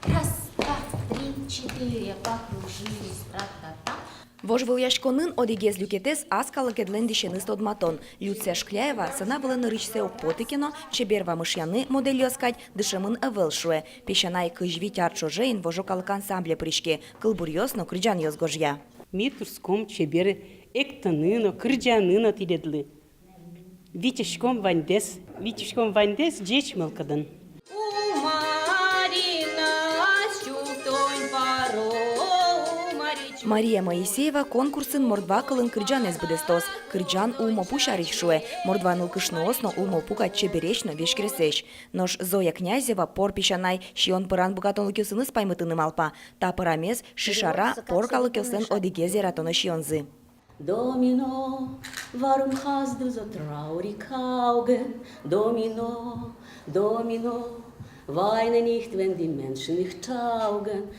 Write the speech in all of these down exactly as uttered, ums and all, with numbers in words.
Раз, два, три, четыре, покружились, тра-та-та. Вожвылъяськонын одӥгез люкетэз — ас калыкедлэн дӥсеныз тодматон. Люция Шкляева сцена вылэ нырысьсэ уг поты ке но, чебер вамышъяны модельёс кадь дышемын ӧвӧл, шуэ. Песянай кызь вить ар ӵоже «Инвожо» калык ансамбле пыриське, кылбуръёс но кырӟанъёс гожъя. Ми тыршиськом чебер эктыны но, кырӟаны но тӥледлы. Витиськом ваньдэс, витиськом ваньдэс ӟеч мылкыдын. Мария Моисеева конкурсын мордва кылын кырӟанэз быдэстоз. Кырӟан улмопу сярысь, шуэ. Мордва нылкышноос но улмопу кадь чебересь но веськресэсь. Нош Зоя Князева пор песянай сиён пыран быгатонлыкъёсыныз паймытыны малпа. Та пырамез шишара пор калыкъёслэн одӥгез яратоно сиёнзы. Домино, warum hast du so traurige Augen? Домино, домино, weine nicht, wenn die Menschen nicht taugen.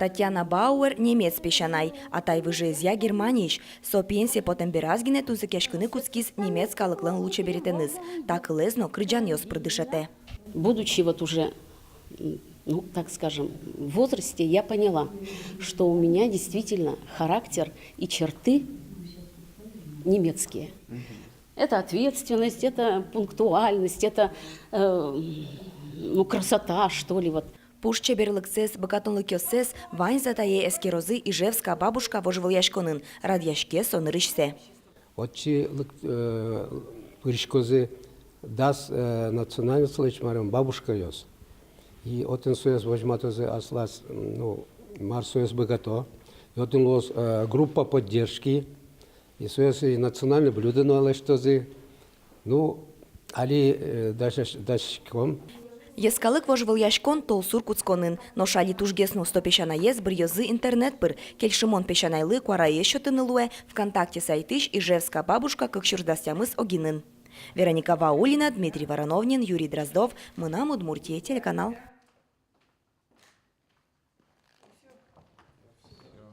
Татьяна Бауэр немец песянай, атай выжыезъя Германиысь. Со пенсие потэм бераз гинэ тунсыкъяськыны кутскиз немец калыклэн лулчеберетэныз. Та кылэз но кырӟанъёс пыр дышетэ. Будучи вот уже, м, ну, так скажем, в возрасте, я поняла, что у меня действительно характер и черты немецкие. Это ответственность, это пунктуальность, это, э, ну, красота, что ли, вот. Пуш чеберлыксэс, быгатонлыкъёссэс — ваньзэ тае эскерозы Ижевская бабушка вожвылъяськонын, радъяське со нырысьсэ. Отчы лык-, э, пыриськозы дас, э, национальностьлэсь, марым, бабушкаос. И отын соос возьматозы аслаз, м, ну, мар соос быгато. И отын луоз, э, группа поддержки. И соос и национальное блюдо но лэсьтозы. Ну, али, э, дасясь-, дасяськом. Йӧскалык вожвылъяськон толсур кутсконын. Нош али тужгес но усто песянаез быръёзы интернет пыр. Кельшымон песянайлы куараез сётыны луэ ВКонтакте сайтысь «Ижевская бабушка кык сюрс дас тямыс» огинын. Вероника Ваулина, Дмитрий Вороновнин, Юрий Дроздов, «Мынам Удмуртие» телеканал.